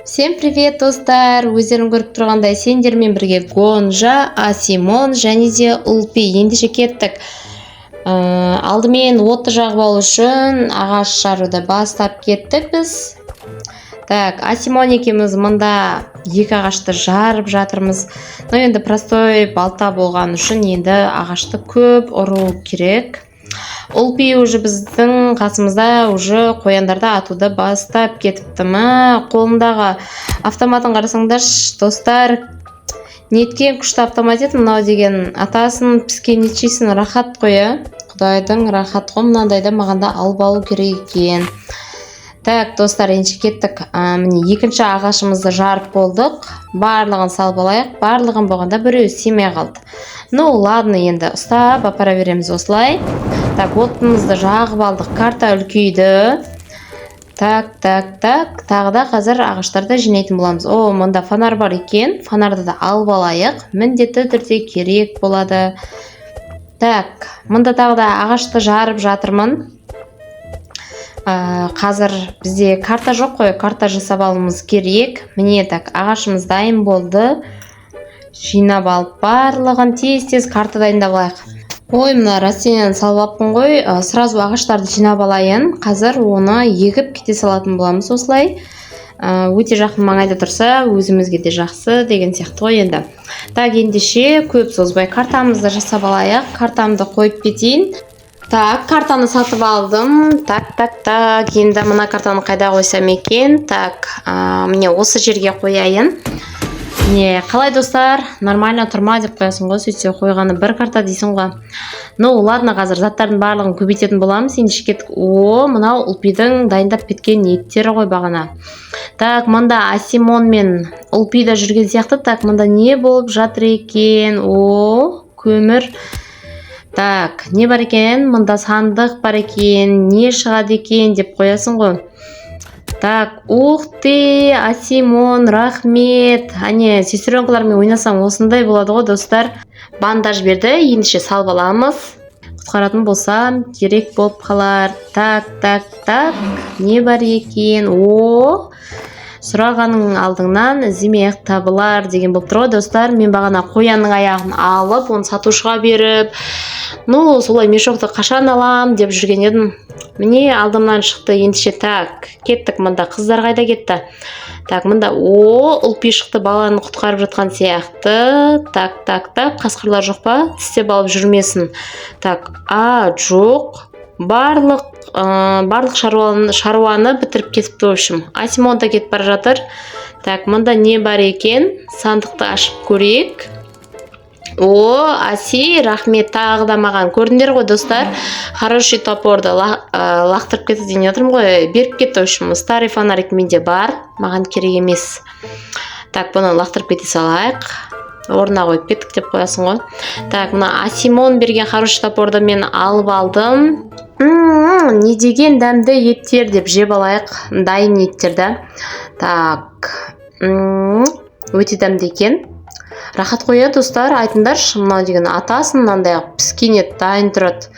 Всем привет, достар! Өздерің көріп тұрғандай, сендермен бірге Гонжа, Асимон және де Ұлпи. Ендеше кеттік. Алдымен отты жағып алу үшін ағаш жаруды бастап кеттік біз. Так, Асимон екеуміз мында екі ағашты жарып жатырмыз. Но енді простой балта болған үшін енді ағашты көп ұру керек. Ұлпи уже біздің қасымызда уже қояндарды атуды бастап кетіпті. Мә, қолындағы автоматын қарасаңдаршы, достар. Неткен күшті автомат еді мынау деген. Атасын піскен ет жейсің, рахат қой, ә? Құдайдың рахат қой, мынандайды маған да алып алу керек екен. Так, достар, ендеше кеттік. Міне екінші ағашымызды жарып болдық. Барлығын салып алайық. Барлығын болғанда біреуі сыймай қалды. Ну, ладно, енді ұстап апара береміз осылай. Так, отымызды жағып алдық. Карта үлкейді. Так, так, так. Тағы да қазір ағаштарды жинайтын боламыз. О, мында фонарь бар екен. Фонарды да алып алайық. Міндетті түрде керек болады. Так, мында тағы да ағашты жарып жатырмын. Қазір бізде карта жоқ қой, карта жасап алуымыз керек. Міне, так, ағашымыз дайын болды. Жинап алып барлығын тез-тез карта дайындап алайық. Ой, мына растениені салып алыппын ғой. Сразу ағаштарды жинап алайын. Қазір оны егіп кете салатын боламыз осылай. Өте жақын маңайда тұрса, өзімізге де жақсы деген сияқты ғой енді. Так, ендеше көп созбай картамызды жасап алайық. Картамды қойып кетейін. Так, картаны сатып алдым. Так, так, так. Енді мына картаны қайда қойсам екен? Так, міне осы жерге қояйын. Не, қалай, достар? Нормально тұр ма деп қоясың ғой, сөйтсе қойғаны бір карта дейсің ғой. Ну, ладно, қазір заттардың барлығын көбейтетін боламыз. Ендеше кеттік. О, мынау Ұлпидің дайындап кеткен еттері ғой бағана. Так, мында Асимон мен Ұлпи да жүрген сияқты. Так, мында не болып жатыр екен? О, көмір. Так, не бар екен? Мында сандық бар екен. Не шығады екен деп қоясың ғой. Так, ух ты, Асимон, рахмет. Әне, сестренкалармен ойнасаң осындай болады ғой, достар. Бандаж берді, ендеше салып аламыз. Құтқаратын болсам, керек болып қалар. Так, так, так. Не бар екен? О, сұрағаның алдыңнан іздемей-ақ табылар деген болып тұр ғой, достар. Мен бағана қоянның аяғын алып, оны сатушыға беріп, ну, солай мешокты қашан алам деп жүрген едім. Міне, алдымнан шықты. Ендеше, так, кеттік. Мында қыздар қайда кетті? Так, мында, о, Ұлпи шықты, баланы құтқарып жатқан сияқты. Так, так, так, қасқырлар жоқ па? Тістеп алып жүрмесін. Так, а, жоқ. Барлық шаруаны бітіріп кетіпті, в общем. Асимон да кетіп бара жатыр. Так, мында не бар екен? Сандықты ашып көрейік. О, Аси, рахмет тағы да маған. Көрдіңдер ғой, достар? Хороший топорды лақтырып кетті деген жатырмын ғой. Беріп кетті, в общем. Старый фонарик менде бар. Маған керек емес. Так, бұны лақтырып кете салайық. Орнына қойып кеттік деп қоясың ғой. Так, мына Асимон берген хороший топорды мен алып алдым. Не деген дәмді еттер деп жеп алайық. Дайын еттерді. Так, өте дәмді екен. Рахат қой, достар, айтыңдаршы, мынау деген атасын мынандай піскен ет дайын тұрады.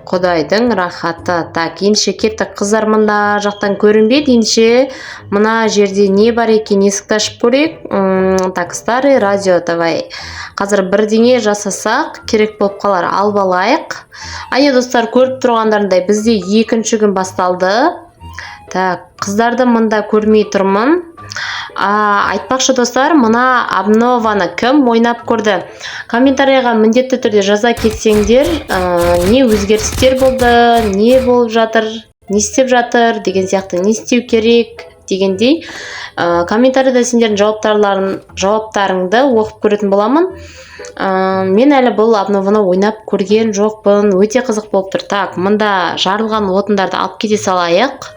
Құдайдың рахаты. Так, ендеше кеттік. Қыздар мында жақтан көрінбейді. Ендеше мына жерде не бар екен, есікті ашып көрейік. Так, старый радио, давай. Қазір бірдеңе жасасақ, керек болып қалар. Алып алайық. Әне, достар, көріп тұрғандарындай бізде екінші күн басталды. Так, қыздарды мында көрмей тұрмын. Айтпақшы, достар, мына обнованы кім ойнап көрді? Комментарийға міндетті түрде жаза кетсеңдер, не өзгерістер болды, не болып жатыр, не істеп жатыр деген сияқты, не істеу керек дегендей, комментарийда сендердің жауаптарыңды оқып көретін боламын. Мен әлі бұл обнованы ойнап көрген жоқпын, өте қызық болып тұр. Так, мында жарылған отындарды алып кете салайық.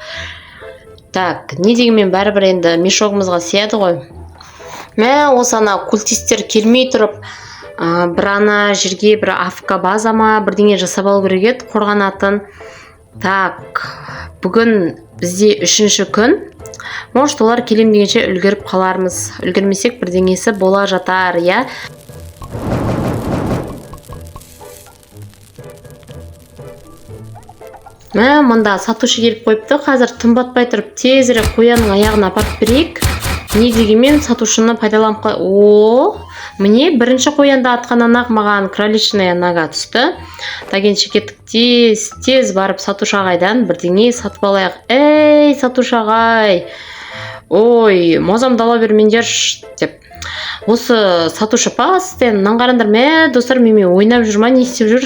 Так, не дегенмен бәрібір енді мешогымызға сияды ғой. Мә, осы ана культисттер келмей тұрып, бір ана жерге бір АФК база ма бірдеңе жасап алу керек еді, қорғанатын. Так, бүгін бізде үшінші күн. Может, олар келем дегенше үлгеріп қалармыз. Үлгермесек бірдеңесі бола жатар, иә? Мә, мында сатушы келіп қойыпты. Қазір түн батпай тұрып тезірек қоянның аяғына апарып берейік. Не дегенмен сатушыны пайдаланып. О, міне, бірінші қоянды атқаннан ақ маған кроличная нога түсті. Так, ендеше кеттік, тез тез барып сатушы ағайдан бірдеңе сатып алайық. Ей, сатушы ағай, ой, мазамды ала бермеңдерші деп. Осы сатушы постоянно, мынаны қараңдар, мә, достар, менімен ойнап жүр ма, не істеп жүр?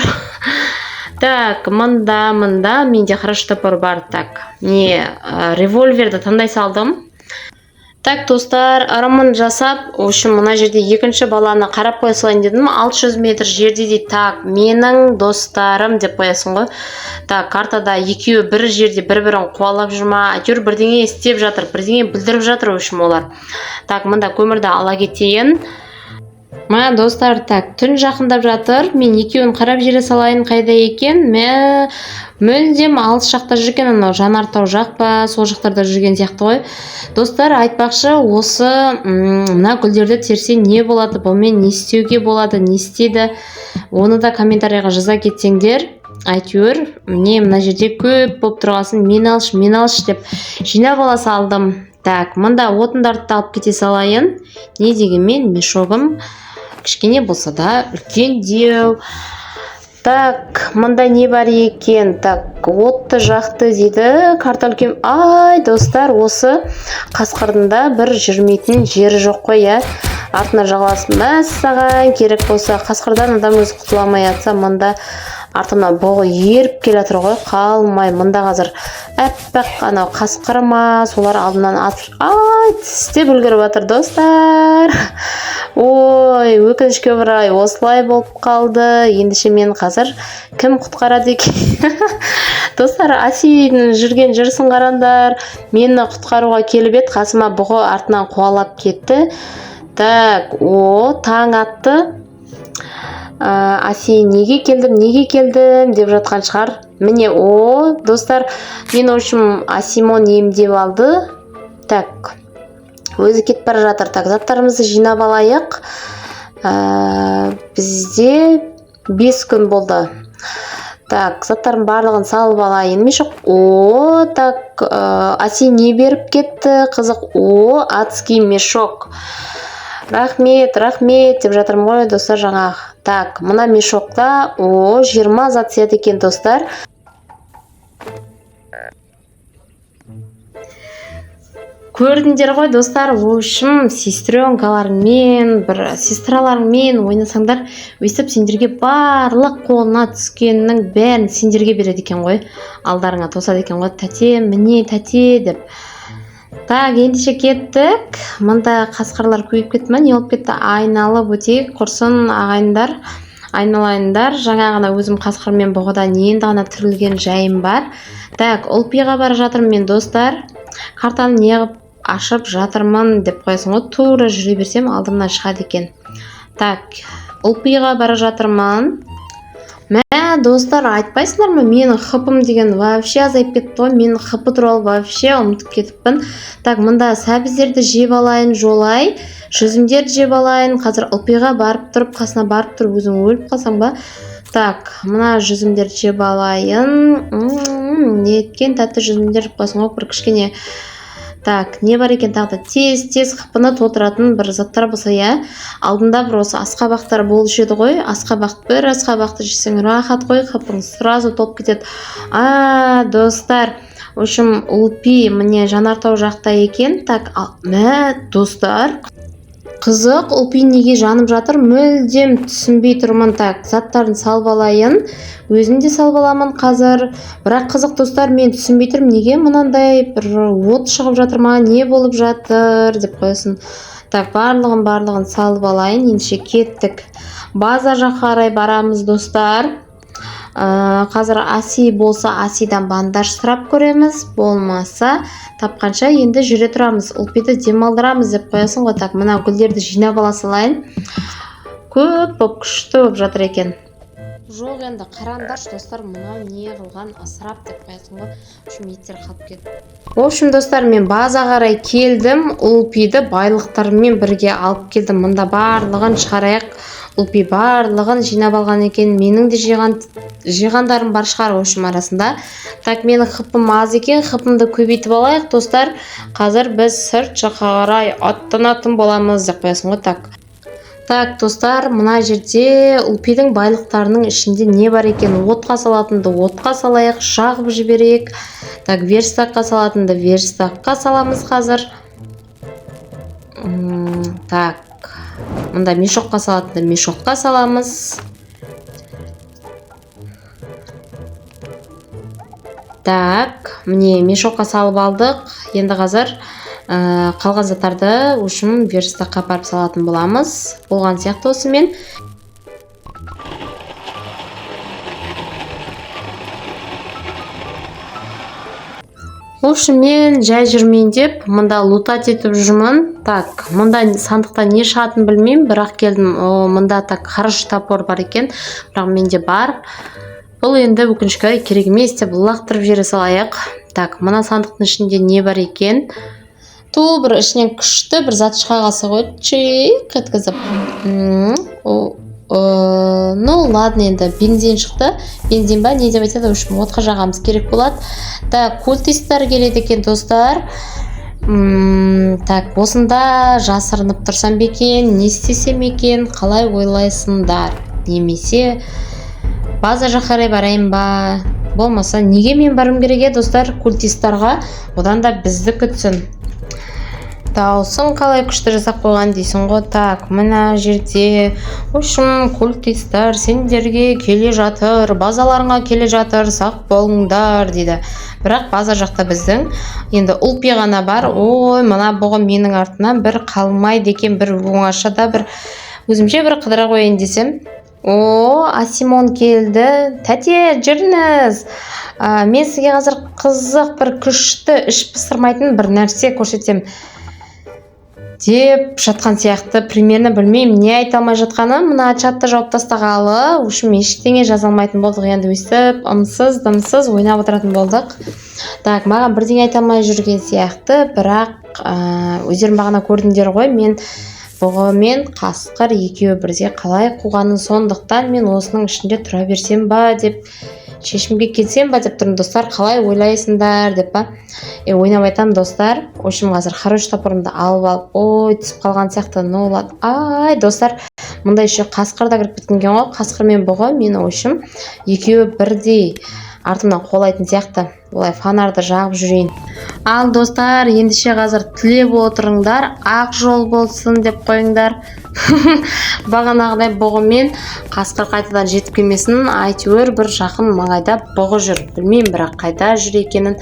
Так, мында менде хороший топор бар. Так, не, револьверді таңдай салдым. Так, достар, ырымын жасап, в общем, мына жерде екінші баланы қарап қоя салайын дедім. 600 метр жерде дейді. Так, менің достарым деп қоясың ғой. Так, картада екеуі бір жерде бір бірін қуалап жүр ма, әйтеуір бірдеңе істеп жатыр, бірдеңе бүлдіріп жатыр, в общем, олар. Так, мында көмірді ала кетейін. Мә, достар, так, түн жақындап жатыр. Мен екеуін қарап жүре салайын, қайда екен. Мә, мүлдем алыс жақта жүр екен. Анау жанартау жақ па, сол жақтарда жүрген сияқты ғой. Достар, айтпақшы, осы мына гүлдерді терсе, не болады, бұнымен не істеуге болады, не істейді, оны да комментарийға жаза кетсеңдер. Әйтеуір, міне, мына жерде көп болып тұрғасын, мен алшы, мен алшы деп жинап ала салдым. Так, мында отындарды да алып кете салайын. Не дегенмен мешогім кішкене болса да үлкендеу. Так, мында не бар екен? Так, отты жақты дейді. Карта үлкен. Ай, достар, осы қасқырдың да бір жүрмейтін жері жоқ қой, иә. Артына жағаласып, мәссаған, керек болса, қасқырдан адам өзі құтыла алмай жатса, мында артымнан бұғы еріп келе жатыр ғой қалмай. Мында қазір аппақ анау қасқыр ма, солар алдымнан атып, ай, тістеп үлгеріп жатыр, достар. Ой, өкінішке орай, осылай болып қалды. Ендеше мен қазір кім құтқарады екен? Достар, Асидің жүрген жүрісін қараңдар. Мені құтқаруға келіп еді қасыма, бұғы артынан қуалап кетті. Так, о, таң атты. Аси «Неге келдім, неге келдім?» деп жатқан шығар. Міне, о, достар, мен, в общем, Асимон емдеп алды. Так, өзі кетіп бара жатыр. Так, заттарымызды жинап алайық. Бізде 5 күн болды. Так, заттардың барлығын салып алайын. Мешок. О, так, Аси не беріп кетті? Қызық. О, адский мешок. Рахмет, рахмет деп жатырмын ғой, достар, жаңағы. Так, мына мешокта, о, 20 зат сияды екен, достар. Көрдіңдер ғой, достар. В общем, сестренкаларыңмен, бір сестраларыңмен ойнасаңдар, өйстіп сендерге барлық қолына түскеннің бәрін сендерге береді екен ғой, алдарыңа тосады екен ғой, «Тәте, міне, тәте» деп. Так, ендеше кеттік. Мында қасқырлар көбейіп кетті ма, не болып кетті? Айналып өтейік. Құрсын, ағайындар, айналайындар, жаңа ғана өзім қасқыр мен бұғыдан енді ғана тірілген жайым бар. Так, Ұлпиға бара жатырмын мен, достар. Картаны неғып ашып жатырмын деп қоясың ғой. Тура жүре берсем, алдымнан шығады екен. Так, Ұлпиға бара жатырмын. Мә, достар, айтпайсыңдар ма, менің хпым деген вообще азайып кетті ғой. Менің хп туралы вообще ұмытып кетіппін. Так, мында сәбіздерді жеп алайын, жолай жүзімдерді жеп алайын. Қазір Ұлпиға барып тұрып, қасына барып тұрып, өзің өліп қалсаң ба? Так, мына жүзімдерді жеп алайын. Неткен тәтті жүзімдер деп қоясың ғой бір кішкене. Так, не бар екен тағы да? Тез тез хпны толтыратын бір заттар болса, иә. Алдында бір осы асқабақтар болушы еді ғой. Асқабақ, бір асқабақты жесең, рахат қой, хпың сразу толып кетеді. А, достар, в общем, Ұлпи, міне, жанартау жақта екен. Так, мә, достар, қызық, Ұлпи неге жанып жатыр, мүлдем түсінбей тұрмын. Так, заттарын салып алайын, өзім де салып аламын қазір. Бірақ қызық, достар, мен түсінбей тұрмын, неге мынандай бір от шығып жатыр ма, не болып жатыр деп қоясың. Так, барлығын салып алайын. Ендеше кеттік, база жаққа қарай барамыз, достар. Қазір Аси болса, Асидан бандаж сұрап көреміз, болмаса, тапқанша енді жүре тұрамыз, Ұлпиді демалдырамыз деп қоясың ғой. Так, мына гүлдерді жинап ала салайын, көп болып, күшті болып жатыр екен. Жоқ, енді қараңдаршы, достар, мынау не қылған ысырап деп қоясың ғой. В общем, иттер қалып кетті. В общем, достар, мен база қарай келдім. Ұлпиді байлықтарыммен бірге алып келдім. Мында барлығын шығарайық. Ұлпи барлығын жинап алған екен. Менің де жиғандарым бар шығар, в общем, арасында. Так, менің хпым аз екен, хпымды көбейтіп алайық, достар. Қазір біз сырт жаққа қарай аттанатын боламыз деп қоясың ғой. Так. Так, достар, мына жерде Ұлпидің байлықтарының ішінде не бар екен? Отқа салатынды отқа салайық, жағып жіберейік. Так, верстакқа салатынды верстакқа саламыз қазір. Так, мында мешокқа салатынды мешокқа саламыз. Так, міне мешокқа салып алдық. Енді қазір қалған заттарды в общем верстакқа апарып салатын боламыз. Болған сияқты осымен. В общем, мен жай жүрмейін деп мында лутать етіп жүрмін. Так, мында сандықта не шығатынын білмеймін, бірақ келдім. О, мында так хороший топор бар екен, бірақ менде бар. Бұл енді өкінішке орай керек емес деп лақтырып жібере салайық. Так, мына сандықтың ішінде не бар екен? Ту бір ішінен күшті бір зат шыға қалса ғой, чик еткізіп. Ну ладно, енді бензин шықты. Бензин ба, не деп айтады, в общем, отқа жағамыз керек болады. Так, культисттер келеді екен, достар. Так, осында жасырынып тұрсам ба екен, не істесем екен, қалай ойлайсыңдар? Немесе база жаққа қарай барайын ба? Болмаса, неге мен баруым керек еді, достар, культисттарға? Одан да бізді күтсін. Даусын қалай күшті жасап қойған дейсің ғой. Так, мына жерде, в общем, культисттер сендерге келе жатыр, базаларыңа келе жатыр, сақ болыңдар дейді. Бірақ база жақта біздің енді Ұлпи ғана бар. Ой, мына бұғы менің артынан бір қалмайды екен, бір оңашада бір өзімше бір қыдыра қояйын десем. О, Асимон келді. Тәте, жүріңіз. Мен сізге қазір қызық бір күшті іш пыстырмайтын бір нәрсе көрсетемін деп жатқан сияқты, примерно білмеймін не айта алмай жатқаны. Мына чатты жауып тастағалы, в общем, ештеңе жаза алмайтын болдық. Енді өйстіп ымсыз дымсыз ойнап отыратын болдық. Так, маған бірдеңе айта алмай жүрген сияқты, бірақ өздерің бағана көрдіңдер ғой, мен бұғы мен қасқыр екеуі бірдей қалай қуғанын, сондықтан мен осының ішінде тұра берсем ба деп шешімге келсем ба деп тұрмын, достар. Қалай ойлайсыңдар деп па? Ойнап айтамын, достар. В общем, қазір хороший топорымды алып алып, ой, түсіп қалған сияқты. Ну ладно. Ай, достар, мында еще қасқыр да кіріп кеткен екен ғой. Қасқыр мен бұғы мені, в общем, екеуі бірдей артымнан қуалайтын сияқты. Олай фонарды жағып жүрейін. Ал, достар, ендеше қазір тілеп отырыңдар, ақ жол болсын деп қойыңдар. Бағанағыдай бұғы мен қасқыр қайтадан жетіп келмесін, әйтеуір бір жақын маңайда бұғы жүр. Білмеймін, бірақ қайда жүр екенін.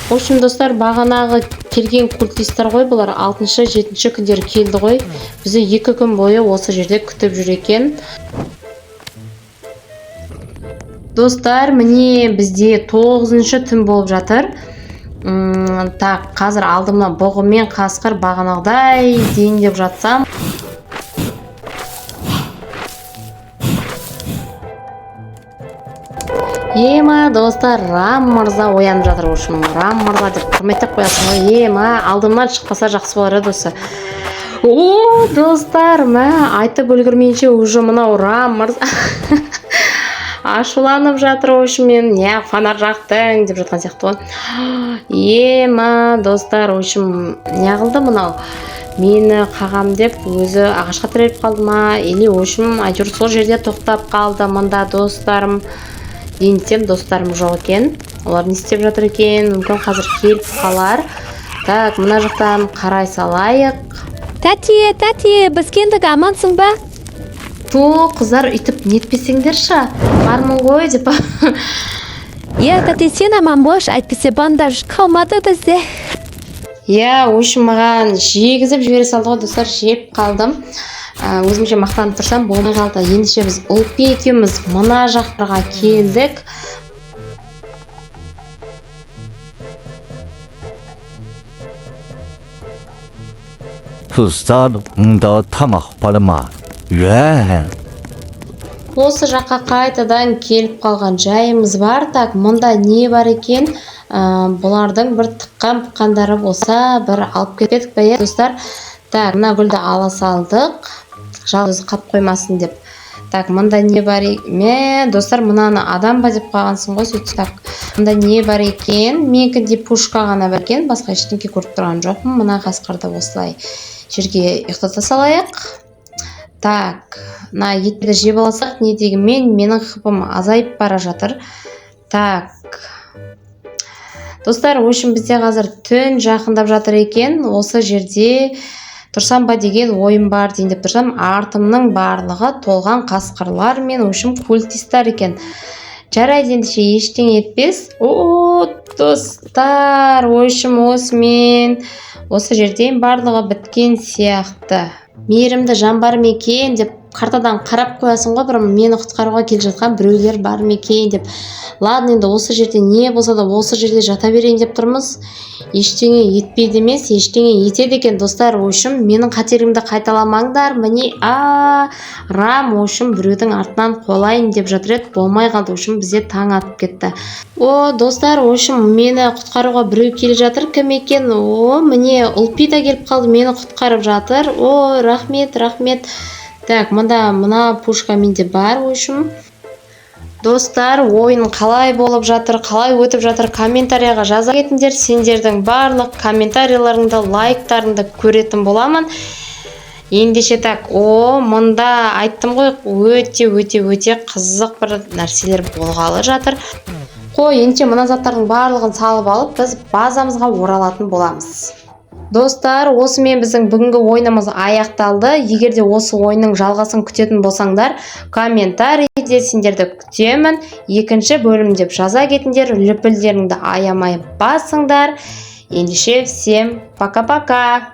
В общем, достар, бағанағы келген культисттер ғой бұлар, алтыншы, жетінші күндері келді ғой. Бізді 2 күн бойы осы жерде күтіп жүр екен. Достар, міне бізде тоғызыншы түн болып жатыр. Так, қазір алдымнан бұғы мен қасқыр бағанағыдай дейін деп жатсам. Ема, достар, Рам мырза оянып жатыр, в общем, Рам мырза деп құрметтеп қоясың ғой. Ема, алдымнан шықпаса жақсы болар еді осы. О, достар, мә, айтып үлгермейінше уже мынау Рам мырза ашуланып жатыр, в общем, мен не фонарь жақтың деп жатқан сияқты ғой. Ема, достар, в общем, не қылды мынау? Мені қағам деп өзі ағашқа тіреліп қалды ма? Или, в общем, әйтеуір сол жерде тоқтап қалды мында достарым. Ентем достарым жоқ екен. Олар не істеп жатыр екен? Мүмкін қазір келіп қалар. Так, мына жақтан қарай салайық. Тәте, тәте, біз келдік, амансың ба? Ту, қыздар, үйтіп нетпесеңдерші, бармын ғой деп. Иә, тәте, сен аман болшы, әйтпесе бандаж қалмады бізде. Иә, в общем, маған жегізіп жібере салды ғой, достар, жеп қалдым. Өзімше мақтанып тұрсам болмай қалды. Ендеше біз Ұлпи екеуміз мына жақтарға келдік. Қыздар, мұнда тамақ бар ма? Уә. Осы жаққа қайтадан келіп қалған жайымыз бар. Так, мұнда не бар екен? Бұлардың бір тыққан пыққандары болса, бір алып кетпедік па, иә, достар? Так, мына гүлді ала салдық, жалғыз қалып қоймасын деп. Так, мында не бар? Мә, достар, мынаны адам ба деп қалғансың ғой сөйтіп. Так, мында не бар екен? Менікінде пушка ғана бар екен, басқа ештеңке көріп тұрған жоқпын. Мына қасқырды осылай жерге ұйықтата салайық. Так, мына етті жеп алсақ, не дегенмен менің хпым азайып бара жатыр. Так, достар, в общем, бізде қазір түн жақындап жатыр екен. Осы жерде тұрсам ба деген ойым бар дейін деп тұрсам, артымның барлығы толған қасқырлар мен, в общем, культистар екен. Жарайды ендеше, ештеңе етпес. О, достар, в общем, осымен осы жерден барлығы біткен сияқты. Мейірімді жан бар ма екен деп картадан қарап қоясың ғой, бір мені құтқаруға келе жатқан біреулер бар ма екен деп. Ладно, енді осы жерде не болса да, осы жерде жата берейін деп тұрмыз. Ештеңе етпейді емес, ештеңе етеді екен, достар. В общем, менің қателігімді қайталамаңдар. Міне, а рам, в общем, біреудің артынан қуалайын деп жатыр еді, болмай қалды. В общем, бізде таң атып кетті. О, достар, в общем, мені құтқаруға біреу келе жатыр. Кім екен? О, міне, Ұлпи да келіп қалды, мені құтқарып жатыр. О, рахмет, рахмет. Так, мында мына пушка менде бар. В общем, достар, ойын қалай болып жатыр, қалай өтіп жатыр, комментарияға жаза кетіңдер. Сендердің барлық комментарийларыңды, лайктарыңды көретін боламын ендеше. Так, о, мында айттым ғой, өте, өте, өте қызық бір нәрселер болғалы жатыр қой. Ендеше мына заттардың барлығын салып алып, біз базамызға оралатын боламыз. Достар, осымен біздің бүгінгі ойынымыз аяқталды. Егер де осы ойынның жалғасын күтетін болсаңдар, комментарийде сендерді күтемін. «Екінші бөлім» деп жаза кетіңдер, лүпілдеріңді аямай басыңдар. Ендеше, всем пока пока.